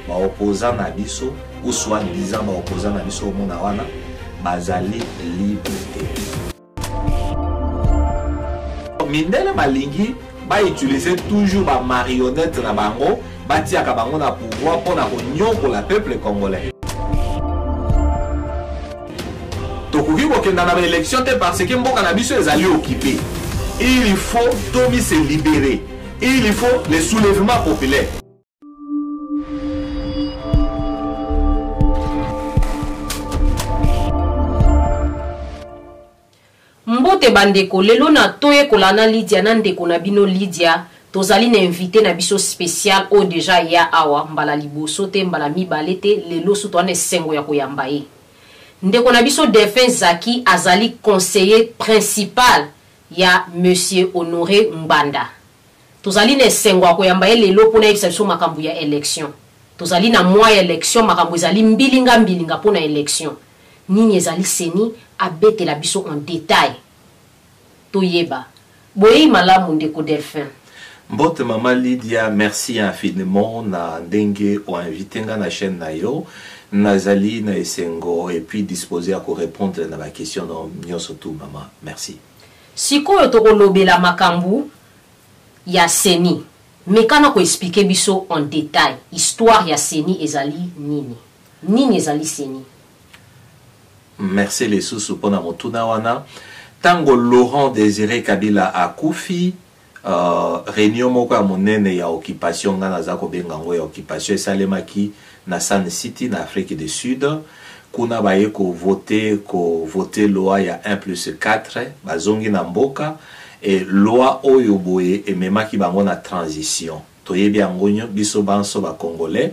Ba opposants na biso ou soit disant ba opposants na biso omona wana bazali libre te. Mindele balingi ba utiliser toujours ba marionnettes na bango, batiaka bango na pouvoir mpo na konyokola peuple congolais. Tokoki kokenda na ba élection te parce que mboka na biso ezali occupé. Il faut tomi se libérer. Il faut le soulèvement populaire. Mbote bandeko, lelo na toyekola na Lydia na ndeko na bino Lydia, tozali na invité na biso spécial oyo deja ya awa mbala liboso te mbala mibale te, lelo su toza na esengo ya koyamba ye. Ndeko na biso Delphin Zaki azali conseiller principal ya Monsieur Honore Ngbanda. Tozali na esengo ya koyamba ye lelo mpo nayebisa biso makambo ya election. Tozali na mois ya election, makambo ezali mbilinga mbilinga mpo na election. Nini ezali CENI? Abetela biso en detail toyeba. Boyeyi malamu ndeko Delphin. Mbote mama Lydia, merci infiniment na ndenge o invite nga na chaîne na yo. Nazali na esengo et puis disposé à ko répondre na ba questions na nyonso tout mama. Merci. Sikoyo tokolobela makambu ya CENI. Meka na ko expliquer biso en detail histoire ya CENI ezali nini? Nini ezali CENI? Merci lisusu pona motuna wana. Tango Laurent Desire Kabila akufi, reunion moko ya monene ya occupation, nga naza kobenga yango ya occupation, esalemaki na Sun City na Afrique du Sud. Kuna baye ko voter loi ya 1 plus 4, bazongi na mboka e loi oyo boye ememaki bango na transition. Toyebi yango biso banso ba Congolais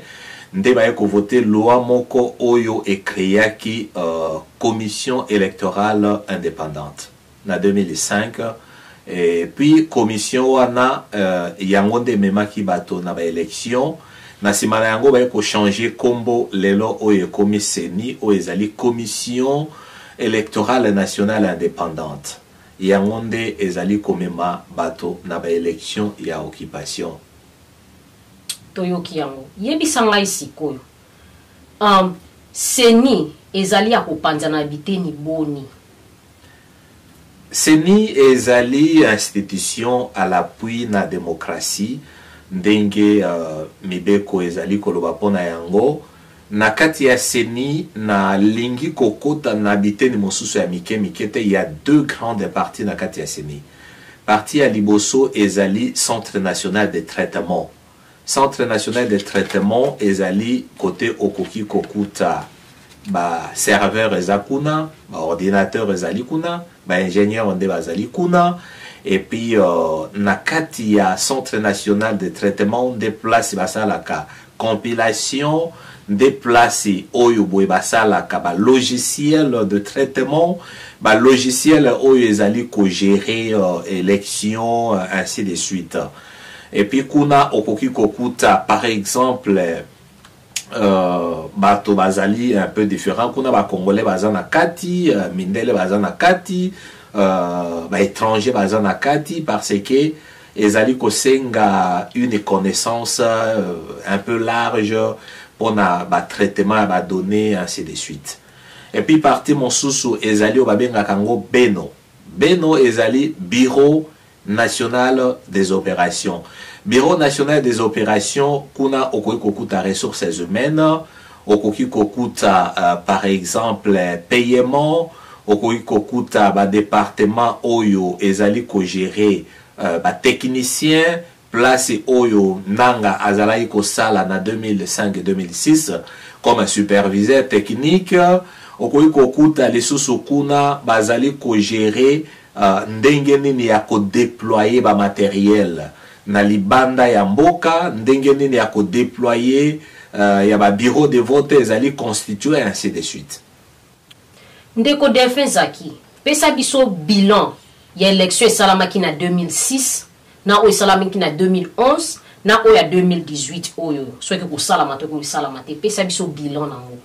nde baye kovote loi moko oyo ecréaki commission électorale indépendante na 2005. Et puis commission wana yango nde ememaki bato na baélection. Na nsima na yango baye kochange kombo, lelo oyo ekomi CENI, oyo ezali Commission électorale nationale indépendante. Yango nde ezali komema bato na baélection ya occupation. Toyoki yango. Yebisa ngai sikoyo, CENI ezali ya kopanza na biteni boni? CENI ezali institution à l'appui na démocratie, ndenge mibeko ezali koloba mpona yango. Na kati ya CENI, nalingi kokota na biteni mosusu ya mike mike te. Ya deux grandes parties na kati ya CENI. Partie ya liboso ezali Centre national de traitement. Centre national de traitement ezali kote okoki kokuta baserveur eza kuna, baordinateur ezali kuna, baingénieur nde bazali kuna. Et puis na kati ya Centre national de traitement nde place basalaka compilation, nde place oyo boye basalaka balogiciel de traitement, balogiciel oyo ezali kogérer élection, ainsi de suite. Et puis kuna okoki kokuta par exemple bato bazali un peu différent kuna. Bacongolais baza na kati, mindele baza na kati, baétranger baza na kati, parce que ezali kosenga une connaissance un peu large mpona batraitement ya badonnées, ainsi de suite. Et puis partie mosusu ezali oyo babengaka yango BNO. BNO ezali Bureau national des opérations. Bureau national des opérations, kuna okoki kokuta ressources humaines, okoki kokuta par exemple paiement, okoki kokuta badépartement oyo ezali kogérer batechnicien, place oyo Nanga azalaki kosala na 2005-2006 comme superviseur technique. Okoki kokuta lisusu kuna bazali kogérer ndenge nini ya kodéployer bamatériel na libanda ya mboka, ndenge nini ya kodéployer ya babureau de vote ezali constitué, ainsi de suite. Ndeko Delphin Zaki, pesa biso bilan ya élection esalamaki na 2006, na oyo esalamaki na 2011, na oyo ya 2018 oyo soki kosalama to kosalama te. Pesa biso bilan nango.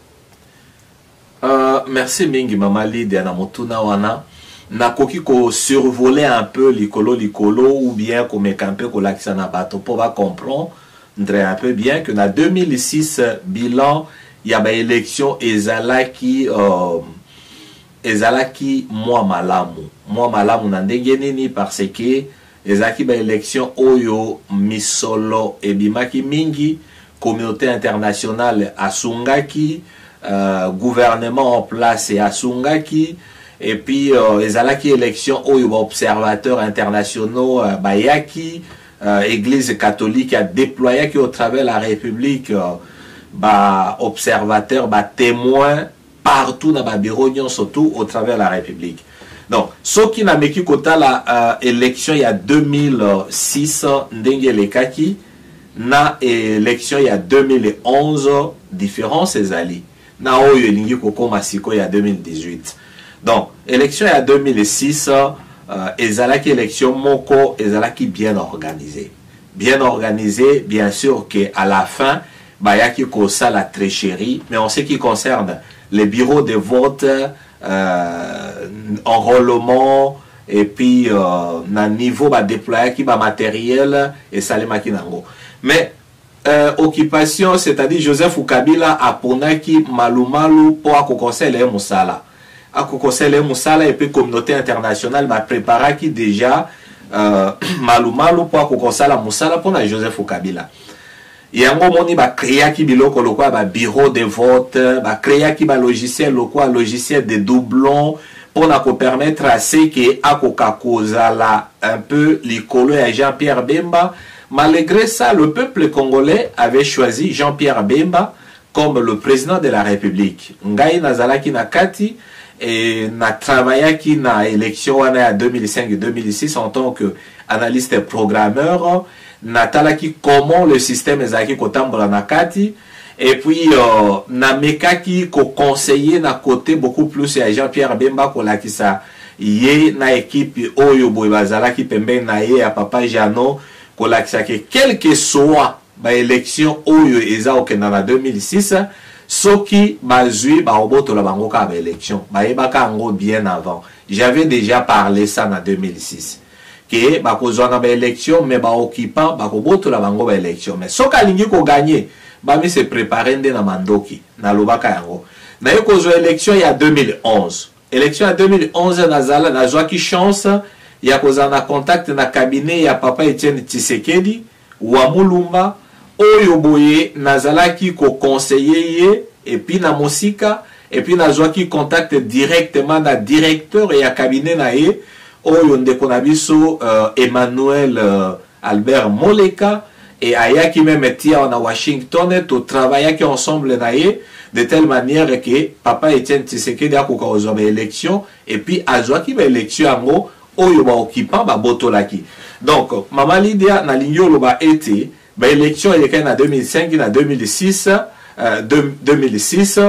Merci mingi mama Lydia na motuna wana. Nakoki kosurvoler un peu likolo likolo ou bien komeka mpe kolakisa na bato mpo bacomprendre un peu bien que na 2006, bilan ya baélection ezalaki mwa malamu. Mwa malamu na ndenge nini? Parce que ezalaki baélection oyo misolo ebimaki mingi, communauté internationale asungaki, gouvernement en place asungaki, et puis ezalaki élection oyo baobservateurs internationaux bayaki, Église catholique adéployaki au travers la République baobservateurs, batémoins partout na babureau nyonso tout au travers la République. Donc soki nameki kotala élection ya 2006 ndenge elekaki na élection ya 2011, différence ezali na oyo elingi kokóma sikoyo ya 2018. Donc élection ya 2006 ezalaki élection moko ezalaki bien organisée, bien organisée. Bien sûr que à la fin bayaki kosala tricherie, mais en ce qui concerne les bureaux de vote, enrôlement et puis na niveau badéployaki bamatériel, esalemaki nango. Mais occupation, c'est-à-dire Joseph Kabila aponaki Malumalu mpo akokosala ye mosala, akokosala ye mosala, et puis communauté internationale bapréparaki déjà Malumalu mpo akokosala mosala mpona Joseph Kabila. Yango omoni bacréaki biloko lokola babureau de vote, bacréaki balogiciel lokola logiciel de doublon mpona kopermettre à ce que akoka kozala un peu likolo ya Jean-Pierre Bemba. Malgré ça, le peuple congolais avait choisi Jean-Pierre Bemba comme le président de la République. Ngai nazalaki na kati et na travaillaki na élection wana ya 2005-2006 en tant que analyste et programmeur. Natalaki comment le système ezalaki kotambola na kati et puis namekaki koconseiller na côté beaucoup plus ya Jean-Pierre Bemba, kolakisa ye na équipe oyo boye bazalaki pembeni na ye ya papa Jano, kolakisa ke quel que soit baélection oyo eza kokenda na 2006, soki bazwi, bakobotola bango kaka baélection. Bayebaka yango bien avant. J'avais déjà parlé ça na 2006 ke bakozwa na baélection, mais baoccupant bakobotola bango baélection, mais soki alingi kogagner, bami se préparer nde na mandoki. Nalobaka yango. Naye kozwa élection ya 2011. Élection ya 2011, nazala nazwaki chance ya kozala na contact na cabinet ya papa Etienne Tshisekedi wa Mulumba, oyo boye nazalaki koconseiller ye et puis na mosika, et puis nazwaki contact directement na directeur ya cabinet na ye, oyo ndeko na biso Emmanuel Albert Moleka, et ayaki même tia na Washington. Totravaillaki ensemble na ye de telle manière que papa Etienne Tshisekedi akoka kozwa baélection, et puis azwaki baélection yango oyo baoccupant babotolaki. Donc mama Lydia, nalingi oloba ete baélection elekaki na 2005, na 2006, 2006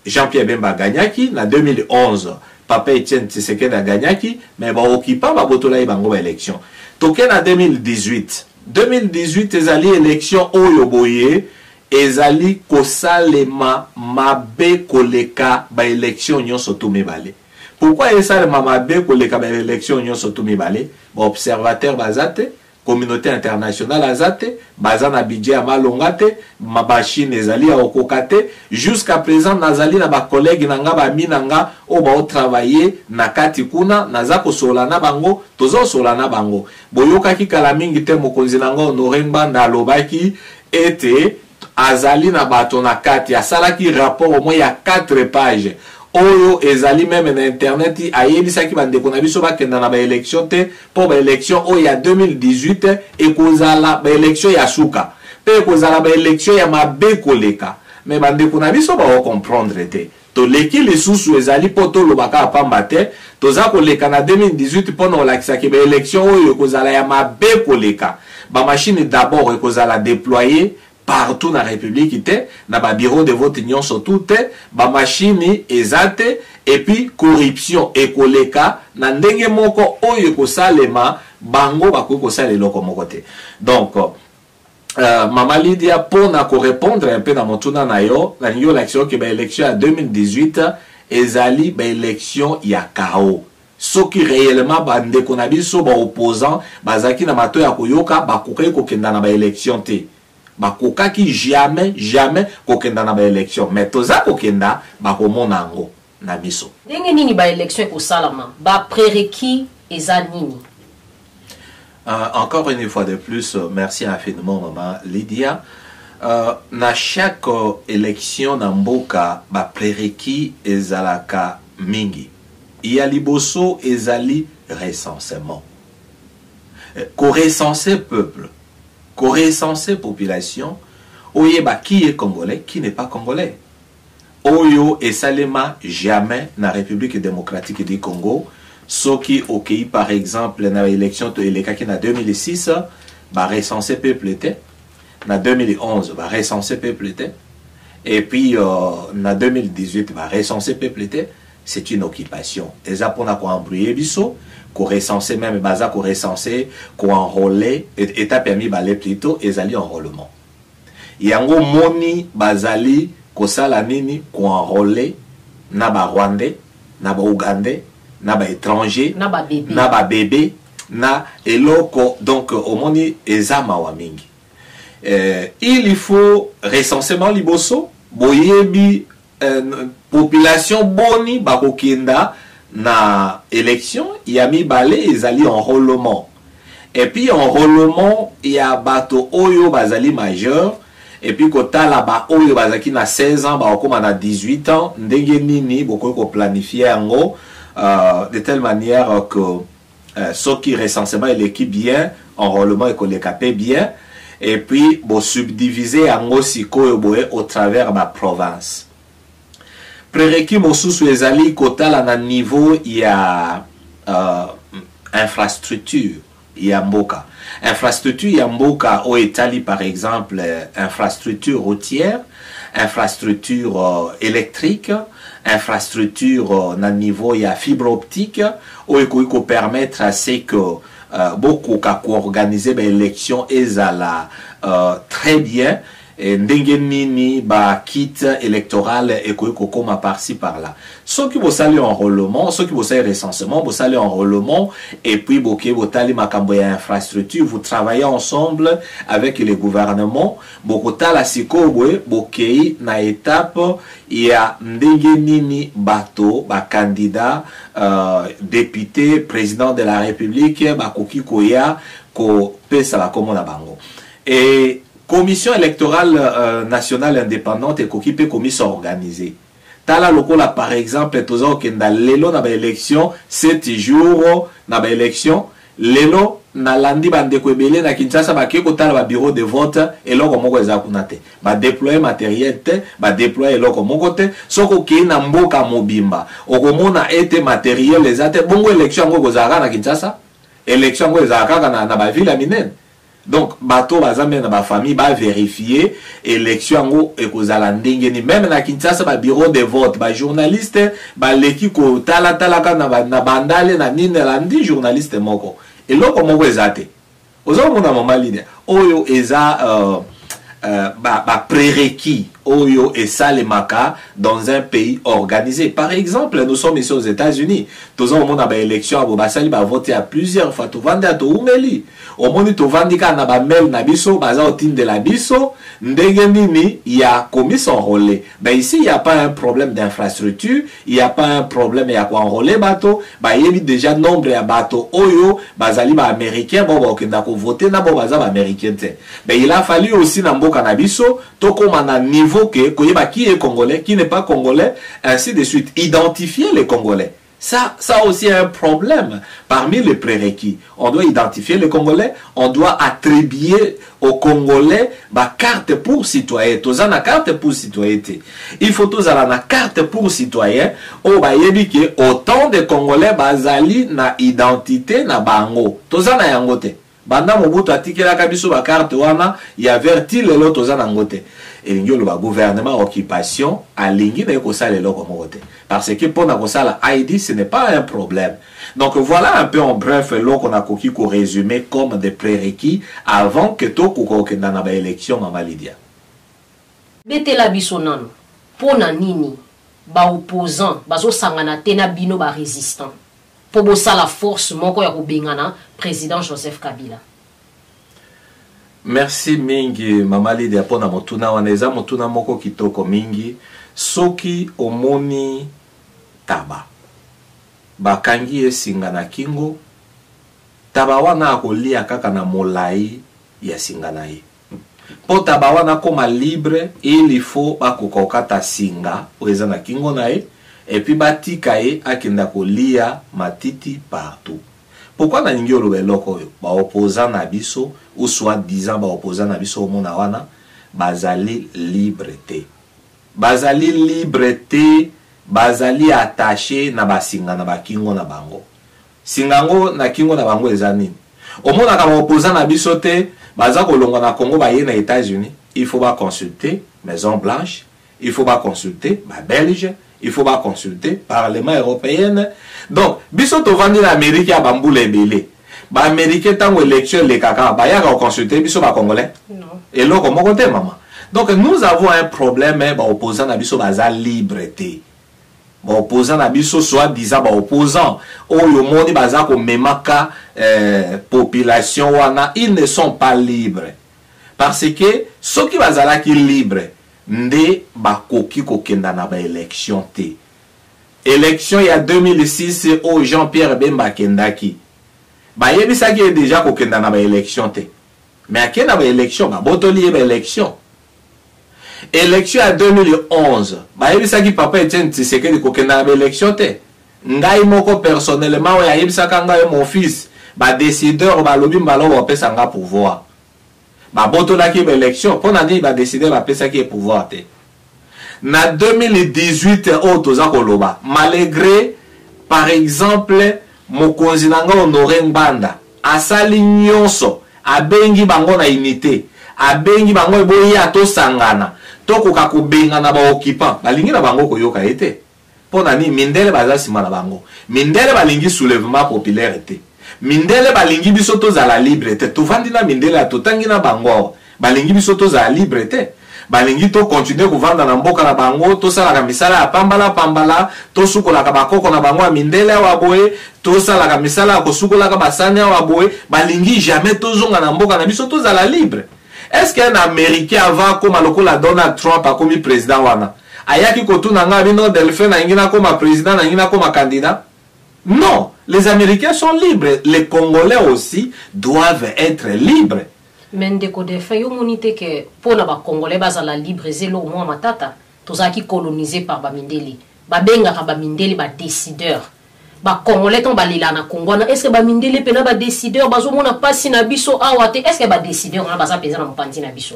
Jean-Pierre Bemba agagnaki, na 2011 papa Etienne Tshisekedi agagnaki, mais baoccupant babotolaki bango baélection. Toke na 2018. 2018 ezali élection oyo boye ezali kosalema mabe koleka baélection nyonso tu mibale. Pourquoi esalema mabe koleka baélection nyonso tu mibale? Baobservateur baza te, communauté internationale aza te, baza na budget ya malonga te, machine ezali ya kokoka te. Jusqu'à présent nazali na bacollègue na nga, bami na nga oyo baotravaille na kati kuna, naza kosolola na bango, toza kosolola na bango. Boyokaki kala mingi te mokonzi na nga Honore Ngbanda alobaki ete azali na bato na kati, asalaki rapport au moins ya 4 pages oyo ezali même na internet. Ayebisaki bandeko na biso bakenda na baélection te, mpo baélection oyo ya 2018 ekozala baélection ya suka mpe ekozala baélection ya mabe koleka. Mais bandeko na biso bakocomprendre te. Toleki lisusu, ezali mpo tolobaka pamba te. Toza koleka na 2018 mpona kolakisaki baélection oyo ekozala ya mabe koleka. Bamachine d'abord ekozala déployé partout na République te, na babureau de vote nyonso tu te, bamachine eza te, et puis corruption ekoleka na ndenge moko oyo ekosalema, bango bakoki kosala eloko moko te. Donc mama Lydia, mpona korépondre un peu na motuna na yo, nalingi olakisa oke baélection ya 2018 ezali baélection ya chaos. Soki réellement bandeko na biso baopposant bazalaki na mato ya koyoka, bakokaki kokenda na baélection te. Bakokaki jamais, jamais kokenda na baélection. Mais toza kokenda, bakomona yango na miso. Ndenge nini baélection ekosalama? Baprérequis eza nini? Encore une fois de plus, merci infiniment, maman Lydia. Na chaque élection na mboka, ba prérequis ezalaka mingi. Ya liboso ezali recensement. Ko recenser peuple, ko recenser population, oyeba qui est congolais, qui n'est pas congolais. Oyo esalema jamais na République démocratique du Congo. Soki okei par exemple na élection to elekaki na 2006, barecenser peuple te. Na 2011, barecenser peuple te. Et puis na 2018, barecenser peuple te. C'est une occupation, eza mpona koembrouiller biso. Korecenser, même baza korecenser, koenrôler, étape ya mibale plutôt ezali enrôlement. Yango moni bazali kosala nini? Koenrôler na barwandais, na baougandais, na baétranger, na babebe, na babebe, na eloko. Donc omoni, eza mawa mingi. Il faut recensement liboso, boyebi population boni bakokenda na élection. Ya mibale ezali enrôlement. Et puis enrôlement ya bato oyo bazali majeur, et puis kotala baoyo bazalaki na 16 ans, bakokóma na 18 ans, ndenge nini bokoki koplanifier yango de telle manière que soki recensement eleki bien, enrôlement ekoleka mpe bien. Et puis bosubdivise yango sikoyo boye au travers baprovince. Prérequis mosusu ezali kotala na niveau ya infrastructure ya mboka. Infrastructure ya mboka oyo etali par exemple infrastructure routière, infrastructure électrique, infrastructure na niveau ya fibre optique, oyo ekoki kopermettre à ce que bokoka koorganiser baélection ezala très bien. E ndenge nini bakit électoral ekoki kokóma par-ci par-là. Soki bosali enrôlement, soki bosali recensement, bosali enrôlement, et puis boke botali makambo ya infrastructure, vous travaillez ensemble avec le gouvernement, bokotala sikoyo boye, bokei na étape ya ndenge nini bato bacandidat, député, président de la République, bakoki koya kopesa bakombo na bango. Et Commission électorale nationale indépendante ekoki mpe komis'organiser. Tala lokola par exemple toza kokenda lelo na baélection, 7 jours na baélection. Lelo nalandi bandeko ebele na Kinshasa bakei kotala babureau de vote, eloko moko eza kuna te. Badéployer matériel te, badéployer eloko moko te. Soki okei na mboka mobimba, okomona ete matériel eza te. Bongo élection yango ekozala kaka na Kinshasa? Élection yango ezala kaka na bavile ya minene? Donc bato baza même na bafamille, bavérifier élection yango ekozala ndenge nini. Même na Kinshasa, babureau de vote, bajournaliste baleki kotalatalaka na bandale na nini. Elandi journaliste moko, eloko moko eza te. Oza komona, mama Lidia, oyo eza baprérequis ba oyo esalemaka dans un pays organisé. Par exemple, nous sommes ici aux États-Unis, toza komona baélection abo basali bavote ya plusieurs fois. Tovandi ya toumeli, omoni tovandi kaka na bamail na biso, baza kotindela biso ndenge nini ya komis'enrôler. Ben ici, il y a pas un problème d'infrastructure, il y a pas un problème ya koenrôler bato. Bayebi déjà nombre ya bato oyo bazali baaméricain, bo bakokenda kovote na bo baza baaméricain te. Ben il a fallu aussi na mboka na biso tokóma na niveau ke koyeba qui est congolais, qui n'est pas congolais, ainsi de suite, identifier les Congolais. Ça aussi est un problème parmi les prérequis. On doit identifier les Congolais, on doit attribuer aux Congolais ba carte pour citoyen. Toza na carte pour citoyenneté. Il faut tozala na carte pour citoyen. Oyo bayebi ke autant de Congolais bazali na identité na bango. Toza na yango te. Banda Mobutu atikelaka biso bacarte wana ya vert, ti lelo toza nango te. Elingi oloba gouvernement occupation alingi na ye kosala eloko moko te, parce que mpona kosala ID, ce n'est pas un problème. Donc voilà un peu en bref eloko nakoki korésumer comme des prérequis avant que tokoka kokenda na baélection, mama Lydia. Betela biso nano, mpo na nini baopposant bazosangana te na bino barésistant? mpo bosala force moko ya kobengana président Joseph Kabila? Merci mingi, mama Lidia, mpona motuna wana. Eza motuna moko kitoko mingi. Soki omoni taba bakangi ye singa na kingo, taba wana akolia kaka na molai ya singa na ye. Mpo taba wana akóma libre, il faut bakoka kokata singa oyo eza na kingo na ye et puis batika ye akenda kolia matiti partout. Pourquoi nalingi oloba eloko oyo? Baopposant na biso ou soit disant baopposant na biso, omona wana bazali libre te, bazali libre te, bazali attaché na basinga na bakingo na bango. Singa yango na kingo na bango eza nini? Omonaka baopposant na biso te, baza kolongwa na Congo, baye na États-Unis, il faut baconsulter Maison Blanche, il faut baconsulter Babelge, il faut baconsulter Parlement européenne. Donc biso tovandi na Amérique ya bambula ebele. Baaméricain, ntango élection elekaka, bayaka koconsulte biso Bacongolais? Eloko moko te, mama. Donc nous avons un problème. Baopposant na biso baza libre te. Baopposant na biso, soit disant baopposant oyo omoni baza komemaka population wana, ils ne sont pas libres, parce que soki bazalaki libre nde bakoki kokenda na baélection te. Élection ya 2006 oyo Jean Pierre Bemba akendaki, bayebisaki ye déjà kokenda na baélection te, mais akei na baélection, babotoli ye baélection. Élection ya 2011, bayebisaki papa Etienne Tshisekedi kokenda na baélection te. Ngai moko personnellement, oyo ayebisaka ngai: "Mon fils, badécideur balobi mbala oyo bapesa nga pouvoir." Babotolaki baélection. Mpo na nini badécideur bapesaki ye pouvoir te? Na 2018 oyo toza koloba, malgré, par exemple, mokonzi na ngai Honoré Ngbanda asali nyonso, abengi bango na unité, abengi bango eboya tosangana, tokoka kobengana baoccupant, balingi na bango koyoka ye te. Mpo na nini? Mindele baza nsima na bango. Mindele balingi soulèvement populaire te. Mindele balingi biso tozala libre te. Tovandi na mindele ya totangi na bango awa, balingi biso tozala libre te. Balingi tocontinue kovanda na mboka na bango, tosalaka misala ya pambala pambala, tosukolaka bakoko na bango ya mindele awa boye, tosalaka misala ya kosukolaka basani awa boye. Balingi jamais tozonga na mboka na biso, tozala libre. Est ce que un Américain, avant akóma lokola Donald Trump, akomi président wana, ayaki kotuna ngai bino: "Delphin, nalingi nakóma président, nalingi nakóma candidat"? Non, les Américains sont libres, les Congolais aussi doivent être libres. Mais ndeko Delphin, yo moni te ke mpo na Bacongolais bazala libre eza eloko mwa matata? Tozalaki colonisé par bamindele, babengaka bamindele badécideur. Bacongolais, ntango balela na Congo wana, est ce que bamindele mpena badécideur bazomona mpasi na biso awa te? Est ce que badécideur wana baza mpenza na mopanzi na biso?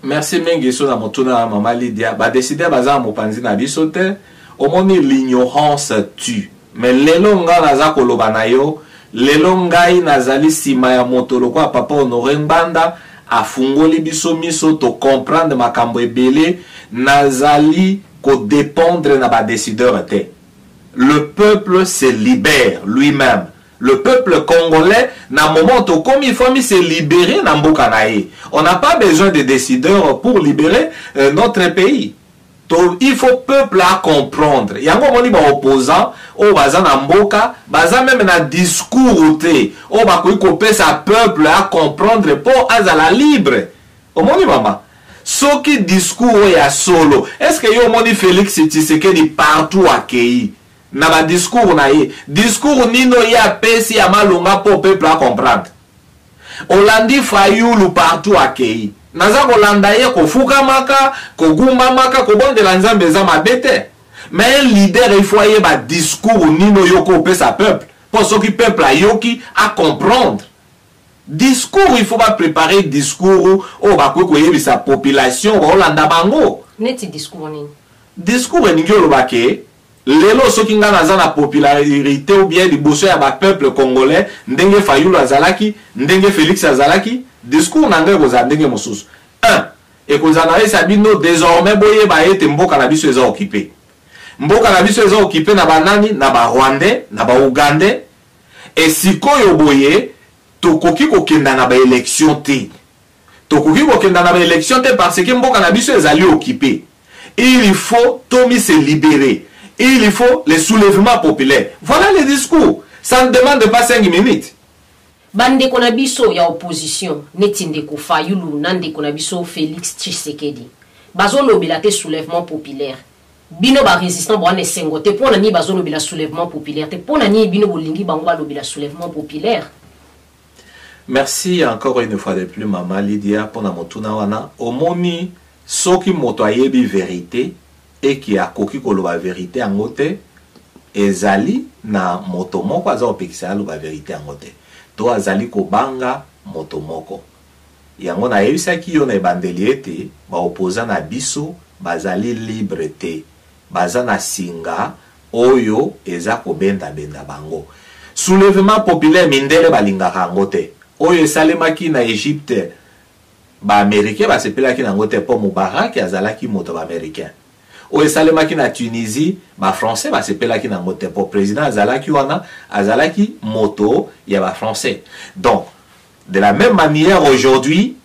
Merci mingi so na motuna ya mama Lydia. Badécideur baza na mopanzi na biso te. Omoni, l'ignorance tue. Mais lelo ngai naza koloba na yo, lelo ngai nazali nsima ya moto lokola papa Honoré Ngbanda, afungoli biso miso, tocomprendre makambo ebele. Nazali kodépendre na badécideur te. Le peuple se libère lui-même. Le peuple congolais, na moment tokomi, il faut se libérer na mboka na ye. On n'a pas besoin de décideurs pour libérer notre pays. To, il faut peuple à comprendre yango. Omoni baopposant oyo baza na mboka, baza même na discours te oyo bakoki kopesa peuple à comprendre mpo azala libre. Omoni, mama, soki discours oyo ya solo, est ce que yo omoni Félix Tshisekedi partout akei na badiscours na ye, discours nini oyo ye apesi ya malonga mpo peuple acomprendre? Olandi Fayulu partout akei, naza kolanda ye kofukamaka, kogumbamaka, kobondela Nzambe. Eza mabe te, mais un leader, il faut ayeba discours nini oyo kopesa peuple, mpo soki peuple ayoki, acomprendre discours. Il faut bapréparer discours oyo bakoki koyebisa population, baolanda bango. Neti discours nini? Discours elingi oloba ke lelo soki ngai naza na popularité ou bien liboso ya bapeuple congolais, ndenge Fayulu azalaki, ndenge Félix azalaki, discours na ngai ekozala ndenge mosusu. 1 ekozala nayesa bino: désormais boyeba ete mboka na biso eza occupé. Mboka na biso eza occupé na banani? Na Barwandais, na Baugandais. E sikoyo boye tokoki kokenda na baélection te, tokoki kokenda na baélection te parce que mboka na biso ezali occupé. Il faut tomi se libérer, il faut le soulèvement populaire. Voilà le discours. Ça ne demande pas 5 minutes. Bandeko na biso ya opposition, neti ndeko Fayulu na ndeko na biso Félix Tshisekedi, bazolobela te soulèvement populaire. Bino barésistant bowana esengo te. Mpo na nini bazolobela soulèvement populaire te? Mpo na nini bino bolingi bango balobela soulèvement populaire? Merci encore une fois de plus, mama Lydia, mpona motuna wana. Omoni, soki moto ayebi vérité eki akoki koloba vérité yango te, ezali na moto moko aza kopekisa aloba vérité yango te, to azali kobanga moto moko. Yango nayebisaki yo na ebandeli ete baopposant na biso bazali libre te, baza na singa oyo eza kobendabenda bango. Soulèvement populaire, mindele balingaka yango te. Oyo esalemaki na Egypte, baaméricain basepelaki nango te, mpo Mubarak azalaki moto ya baaméricain. Oyo esalemaki na Tunisie, bafrançais basepelaki nango te, mpo président azalaki wana azalaki moto ya bafrançais. Donc de la même manière aujourd'hui,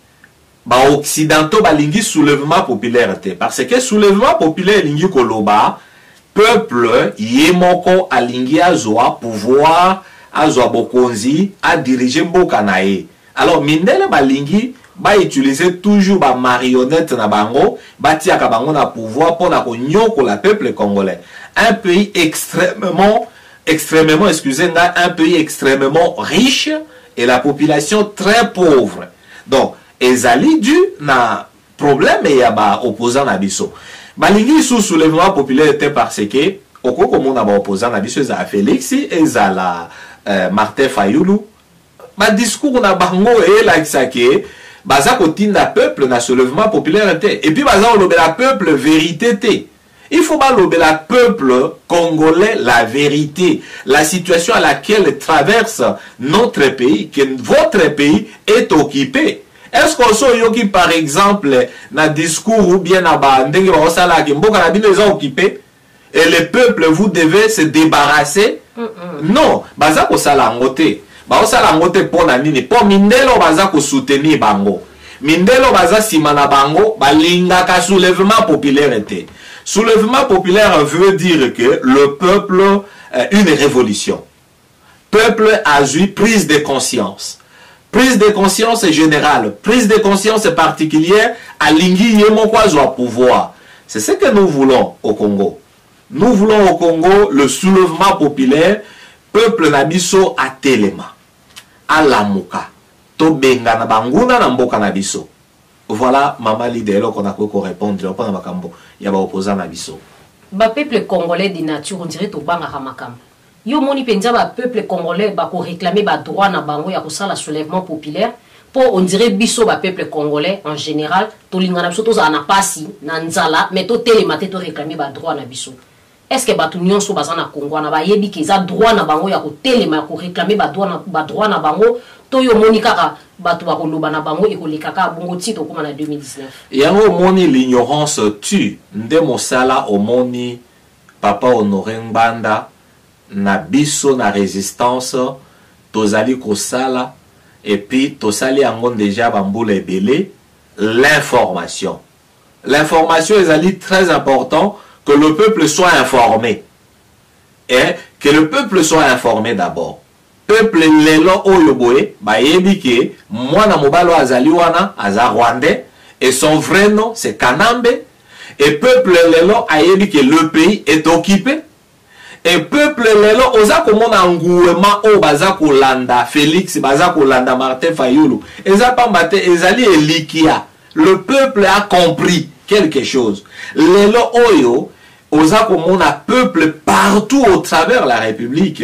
baoccidentaux balingi soulèvement populaire te, parce que soulèvement populaire elingi koloba peuple ye moko alingi azwa pouvoir, azwa bokonzi, adirige mboka na ye. Alors mindele balingi bautiliser toujours bamarionnette na bango, batiaka bango na pouvoir mpona konyokola peuple congolais. Un pays extrêmement, extrêmement, excusez nga, un pays extrêmement riche et la population très pauvre. Donc ezali dû na problème ya baopposant na biso. Balingi lisusu soulèvement populaire te, parce que okoki komona baopposant na biso, ezala Félix, ezala Martin Fayulu, badiscours na bango eyelakisa ke baza kotinda peuple na soulèvement populaire te, et puis baza kolobela peuple vérité te. Il faut balobela peuple congolais la vérité, la situation à laquelle traverse notre pays, que votre pays est occupé. Est-ce que oso oyoki par exemple na discours ou bien na ba ndenge baosalaki mboka na bino eza occupé et le peuple, vous devez se débarrasser? Non, baza kosala yango te. Baosala yango te mpo na nini? Mpo mindele oyo baza kosoutenir bango, mindele oyo baza nsima na bango, balingaka soulèvement populaire te. Soulèvement populaire veut dire que le peuple, une révolution, peuple azwi prise de conscience, prise de conscience générale, prise de conscience particulière, alingi ye moko azwa pouvoir. C'est ce que nous voulons au Congo. Nous voulons au Congo le soulèvement populaire. Peuple na biso atelema, alamuka, tobengana banguna na mboka na biso. Voilà, mama leader, eloko nakoki korépondre mpona makambo ya baopposant na biso. Bapeuple congolais de nature, on dirait tobangaka makambo. Yo omoni mpenza bapeuple congolais bakoréclame badroit na bango ya kosala soulèvement populaire? Mpo on dirait biso bapeuple congolais en général tolingana biso tozala na pasi na nzala, mais totelema te toréclame badroit na biso. Est ce que bato nyonso baza na Congo wana bayebi ke eza droit na bango ya kotelema, ya koréclame badroit na bango, to yo omoni kaka bato bakoloba na bango ekoleka kaka bongo ti tokóma na 2019? Yango omoni, l'ignorance tue. Nde mosala omoni papa Honoré Ngbanda na biso na résistance tozali kosala, et puis tosali yango déjà bambula ebele. L'information, l'information ezali très important, que le peuple soit informé, et que le peuple soit informé d'abord. Peuple lelo oyo boye bayebi ke mwana mobali oyo azali wana aza rwandais et son vrai nom c'est Kanambe, et peuple lelo ayebi ke le pays est occupé, et peuple lelo oza komona nguema oyo baza kolanda Félix, baza kolanda Martin Fayulu, eza pamba te, ezali elikia. Le peuple a compris quelque chose. Lelo oyo oza komona peuple partout au travers la République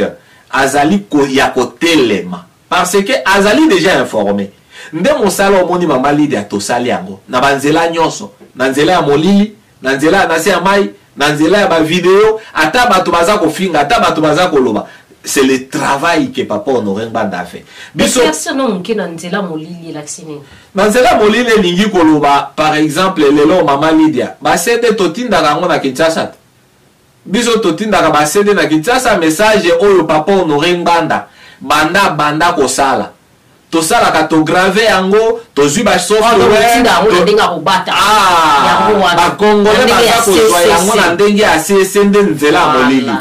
azali ya kotelema, parce que azali déjà informé. Nde mosala omoni, mama Lidia, tosali yango na banzela nyonso, na nzela ya molili, na nzela ya nase ya mai, na nzela ya bavideo. Ata bato baza kofinga, ata bato baza koloba, c'est le travail que papa Honoré Ngbanda a fait. Biso no moke na nzela molili elakisi nini? Na nzela molili elingi koloba, par exemple lelo, mama Lydia, baCD totindaka yango na Kinshasa te. Biso totindaka baCD na Kinshasa, message oyo papa Honoré Ngbanda banda kosala, tosalaka, tograve yango, tozwi basoftware. Bakongole baza kozwa yango na ndenge ya cc. Nde nzela ya molili.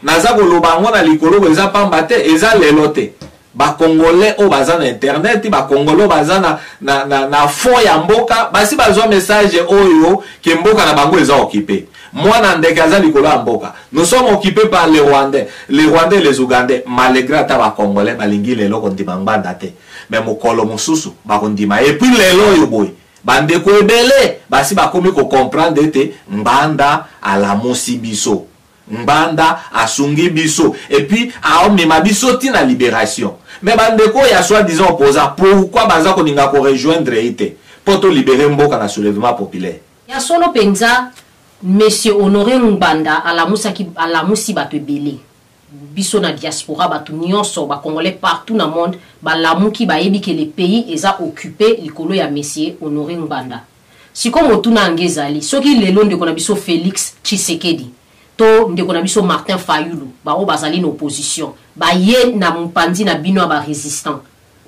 Naza koloba yango na likolo, eza pamba te, eza lelo te. Bacongolais oyo baza na internet, bacongolais oyo baza na fond ya mboka, basi bazwa message oyo ke mboka na bango eza occupé. Mwana ndeke aza likolo ya mboka. Nous sommes occupés par les Rwandais, les Rwandais, les Ougandais. Malgré ata bacongolais balingi lelo kondima Ngbanda te, mais mokolo mosusu bakondima. Et puis lelo oyo boye, bandeko ebele basi bakomi kocomprendre ete Ngbanda alamusi biso, Ngbanda asungi biso, et puis aomema biso ntina libération. Mais bandeko ya soi-disant opposant, pourquoi baza kolinga korejoindre ye te mpo tolibérer mboka na soulèvement populaire? Ya solo mpenza, monsieur Honoré Ngbanda alamusaki, alamusi bato ebele. Biso na diaspora, bato nyonso, bacongolais partout na monde balamuki, bayebi ke le pays eza occupé likolo ya monsieur Honoré Ngbanda. Sikoyo motuna yango ezali: soki lelo ndeko na biso Félix Tshisekedi to ndeko na biso Martin Fayulu, baoyo bazali na opposition, baye na mopanzi na bino ya barésistant,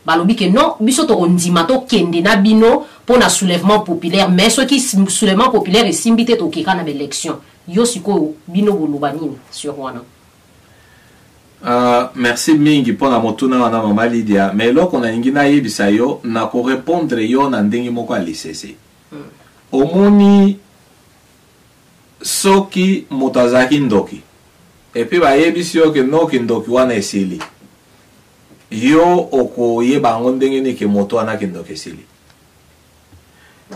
balobi ke non, biso tokondima tokende na bino mpo na soulèvement populaire, mais soki soulèvement populaire esimbi te, tokeka na baélection, yo sikoyo bino boloba nini sur wana? Merci mingi mpona motuna wana, mama Lydia. Mais eloko nalingi nayebisa yo, nakorépondre yo na ndenge moko ya lisese. Omoni, soki moto azalaki ndoki, et puis bayebisi yo ke noki ndoki wana esili, yo okoyeba yango ndenge nini ke moto wana kindoki esili?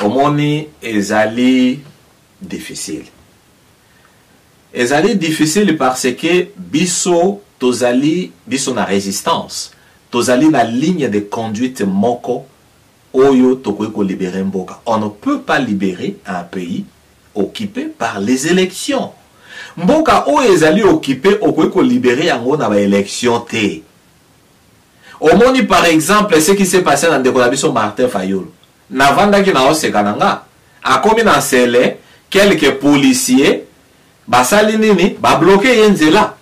Omoni, ezali difficile, ezali difficile parce que biso tozali, biso na résistance, tozali na ligne de conduite moko oyo tokoki kolibérer mboka. On ne peut pas libérer un pays occupé par les élections. Mboka oyo ezali occupé, okoki kolibérer yango na baélection te. Omoni, par exemple, ce qui s'est passé na ndeko na biso Martin Fayulu. Navandaki na oseka na nga, akomi na Nsele, quelques policiers basali nini? Babloquer ye nzela,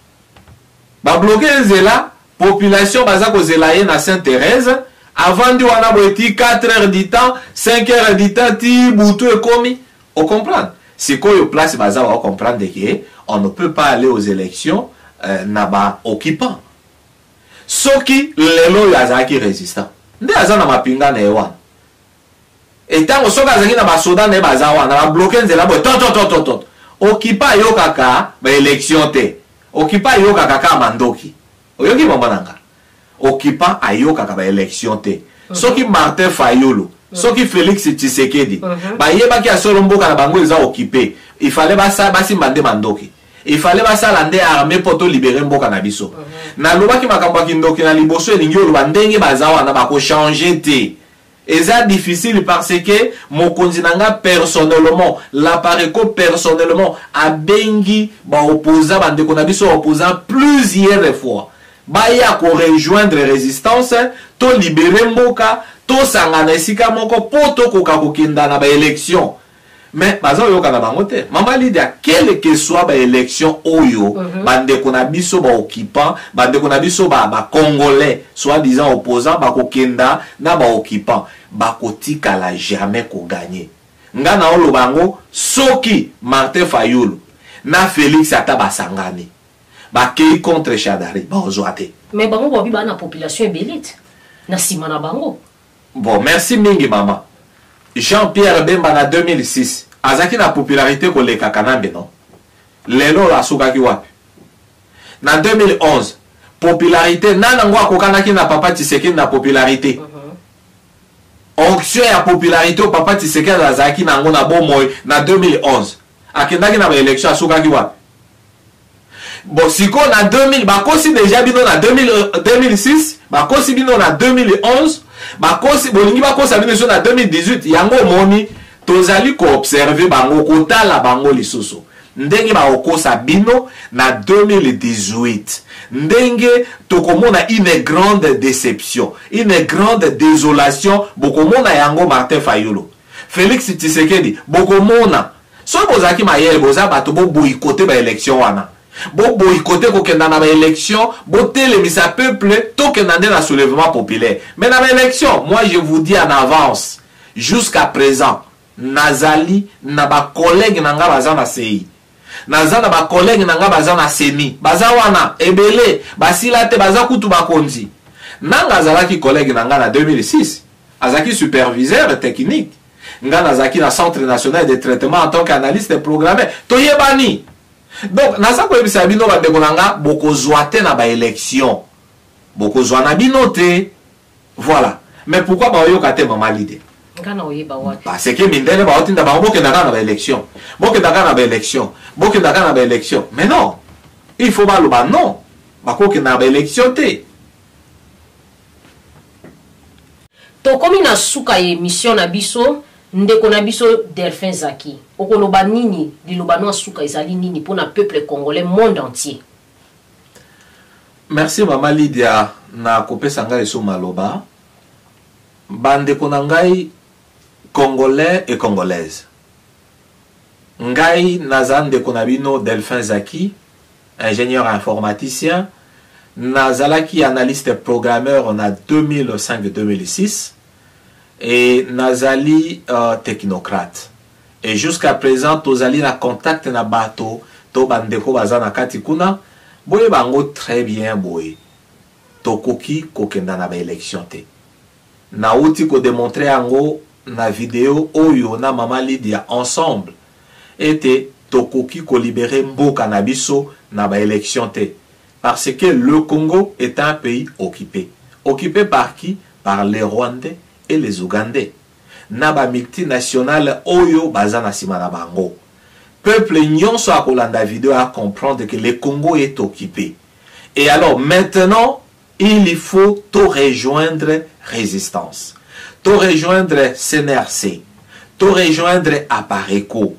babloquer ye nzela. Population baza kozela ye na Sainte Thérèse, avandi wana boye ti 4 heures du temps, 5 heures du temps, ti butu ekomi. Ocomprendre sikoyo place baza, baocomprendre ke on ne peut pas aller aux élections na baoccupant. Soki lelo oyo azalaki résistant, nde aza na mapinga na ye wana, etango soki azalaki na basoda na ye, baza wana, babloquer nzela boye, tototototo, occupant ayokaka baélection te, occupant ayokaka kaka mandoki. Oyoki, mama na nga, occupant ayokaka baélection te. Soki Martin Fayulu, soki Félix Tshisekedi bayebaki ya solo mboka na bango eza occupé, il fallait basimba nde mandoki, il fallait basala nde armée mpo tolibérer mboka na biso. Nalobaki makambo ya kindoki na liboso, elingi oloba ndenge baza wana bakochanger te. Eza difficile parce que mokonzi na nga personnellement, l'Apareco personnellement, abengi baopposant, bandeko na biso baopposant, plusieurs fois baya korejoindre résistance, tolibérer mboka, tosangana esika moko mpo tokoka kokenda na baélection. Mais baza koyoka na bango te. Mama Lidia, quelle que soit baélection oyo bandeko na biso baoccupant, bandeko na biso bacongolais ba soi-disant opposant bakokenda na baoccupant, bakotikala jamais kogagner. Nga na oloba yango, soki Martin Fayulu na Félix ata basangani, bakei contre Shadary, baozwa te. Mais bango babi baa na population ebele te na nsima na bango. Bon, merci mingi, mama. Jean-Pierre Bemba na 2006 azalaki na popularité koleka Kanambe, non? Lelo oyo asukaki wapi? Na 2011, popularité nani yango akokanaki na papa Tshisekedi na popularité? Onction ya popularité oyo papa Tshisekedi azalaki na yango na bomoi na 2011, akendaki na baélection, asukaki wapi? Bon, sikoyo na 2000, bakosi deja bino na 2000, 2006, bakosi bino na 2011, bakosi, bolingi bakosa bino so na 2018. Yango omoni, tozali koobserver bango, kotala bango lisusu ndenge bakokosa bino na 2018, ndenge tokomona une grande déception, une grande désolation. Bokomona yango, Martin Fayulu, Félix Tshisekedi, bokomona. Soki bozalaki mayele, boza bato, boboycotter baélection wana, boboycotter kokenda na baélection, botelemisa peuple, tokenda nde na soulèvement populaire. Mais na baélection, moi je vous dis en avance, jusqu'à présent nazali na bacollègue na nga baza na CENI. Naza na bacollègue na nga baza na CENI, baza wana ebele, basila te, baza kutu bakonzi. Nanga azalaki collègue na nga na 2006, azalaki superviseur technique. Nga nazalaki na Centre national de traitement en tant qu'analyste programmeur. Toyebani. Donc naza koyebisa bino bandeko na nga, bokozwa te na baélection, bokozwa na bino te. Voilà. Mais pourquoi baoyoka te, mama Lide? Nga na oyeba wapi? Parce que mindele baotinda bango: bokenda kaka na baélection, bokenda kaka na baélection, bokenda kaka na baélection. Mais non, il faut baloba non, bakokenda na baélection te. Tokomi na suka ya émission na biso. Ndeko na biso Delphin Zaki, okoloba nini? Liloba no suka ezali nini mpona peuple congolais, monde entier? Merci, mama Lydia, na kopesa ngai esu maloba. Bandeko na ngai congolais et congolaise, ngai naza ndeko na bino Delphin Zaki, ingénieur informaticien. Nazalaki analyste programmeur na 2005-2006 et nazali technocrate. Et jusqu'à présent tozali na contact na bato to bandeko baza na kati kuna. Boyeba yango très bien boye: tokoki kokenda na baélection te. Nauti kodémontrer yango na video oyo na mama Lydia ensemble, ete tokoki kolibérer mboka na biso na baélection te, parce que le Congo est un pays occupé. Occupé par qui? Par les Rwandais et les Ougandais na bamultinationale oyo baza na nsima na bango. Peuple nyonso akolanda video à comprendre que le Congo est occupé. Et alors maintenant, il faut to rejoindre résistance, to rejoindre CNRC, to rejoindre Apareco,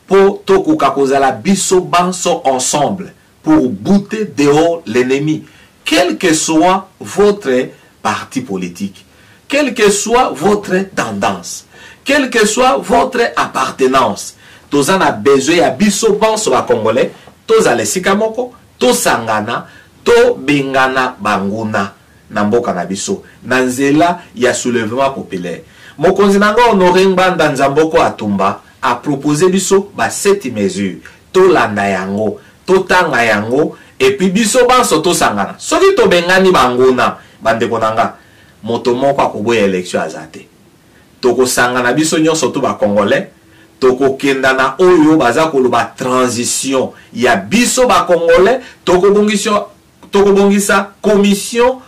mpo tokoka kozala biso banso ensemble pour bouter dehors l'ennemi. Quel que soit votre parti politique, quelle que soit votre tendance, quelle que soit votre appartenance, toza na besoin ya biso banso bacongolais tozala esika moko, tosangana, tobengana banguna na mboka na biso na nzela ya soulèvement populaire. Mokonzi na nga Honore Ngbanda Nzamboko Atumba apropose biso ba sept mesures. Tolanda yango, totanga yango, et puis biso banso tosangana. Soki tobengani banguna, bandeko na nga, moto moko akoboya élection aza te. Tokosangana biso nyonso to bacongolais, tokokenda na oyo baza koloba transition ya biso bacongolais. Tokobongisa, tokobongisa Commission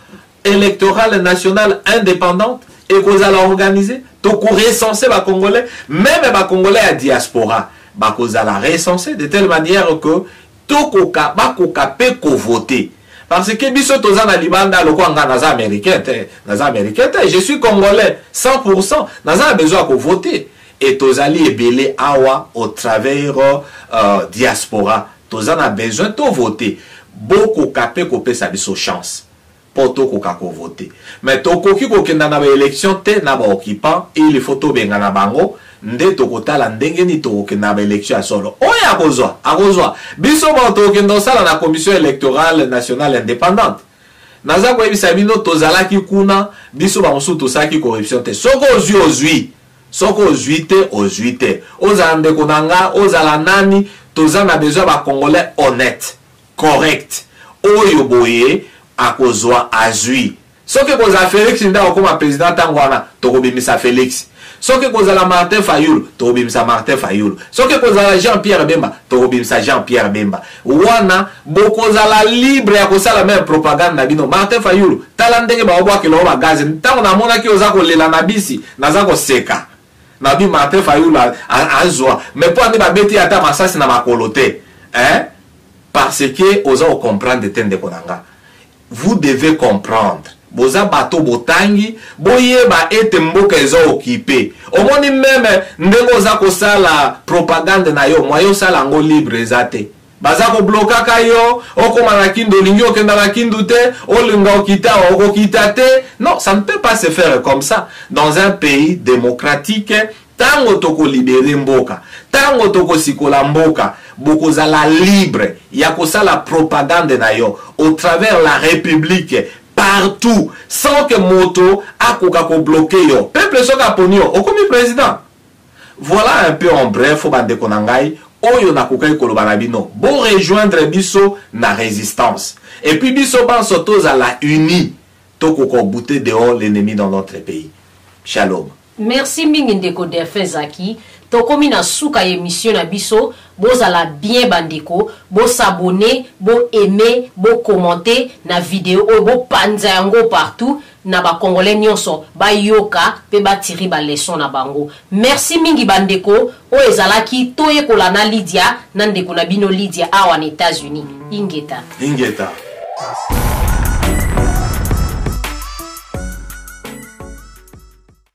électorale nationale indépendante ekozala organisé. Tokorecenser bacongolais, même bacongolais ya diaspora bakozala recensé, de telle manière que tokoka, bakoka mpe kovote. Parce que biso toza na libanda, lokola nga naza américain te, naza américain te, je suis congolais 100%, naza na besoin ya kovote. Et tozali ebele awa au travers diaspora, toza na besoin tovote. Bokoka mpe kopesa biso chance mpo tokoka kovote. Mais tokoki kokenda na baélection te na baoccupant. Il faut tobengana bango, nde tokotala ndenge nini tokokenda na baélection ya solo. Oyo akozwa, akozwa. Biso bao tokokenda kosala na Commission électorale nationale indépendante. Naza koyebisa bino, tozalaki kuna, biso bamosusu tosalaki corruption te. Soki ozwi, ozwi; soki ozwi te, ozwi te. Ozala ndeko na nga, ozala nani, toza na besoin ya bacongolais honnête, correct. Oyo boye akozwa, azwi. Soki kozala Félix nde akokóma président ntango wana, tokobimisa Félix. Soki kozala Martin Fayulu, tokobimisa Martin Fayulu. Soki kozala Jean Pierre Bemba, tokobimisa Jean Pierre Bemba. Wana bokozala libre ya kosala même propagande na bino. Martin Fayulu, tala ndenge baobwakela o bagaz. Ntango namonaki oza kolela na bisi, naza koseka. Nabi Martin Fayulu azwa, mais mpo ande babeti ata masasi na makolo te, hein? Parce que oza kocomprendre te. Ndeko na nga, vous devez comprendre. Boza bato botangi, boyeba ete mboka eza occupé. Omoni, même ndenge oza kosala propagande na yo, mwaye osala yango libre eza te. Baza koblokaka yo. Okóma na Kindu, olingi okenda na Kindu te, olinga okita awa, okokita te. Non, ça ne peut pas se faire comme ça dans un pays démocratique. Ntango tokolibérer mboka, ntango tokosikola mboka, bokozala libre ya kosala propagande na yo au travers la république partout, sans que moto akoka kobloquer yo. Peuple soki aponi yo, okomi président. Voilà un peu en bref, bandeko na ngai. Oyo nakokaki koloba na bino, bo rejoindre biso na resistance. Et puis biso banso tozala unis, tokoka bouter dehors l'ennemi dans notre pays. Shalom. Merci mingi ndeko Delphin Zaki. Tokomi na suka ya emission na biso. Bozala bien bandeko, bo s'abonner, bo aimer, bo commenter na video oyo, bo panza yango partout na ba congolais nyonso bayoka pe ba tirer ba leçons na bango. Merci mingi bandeko, oyo ezalaki toyekola na Lydia na ndeko na bino Lydia awa na Etats-Unis. Ingeta. Ingeta.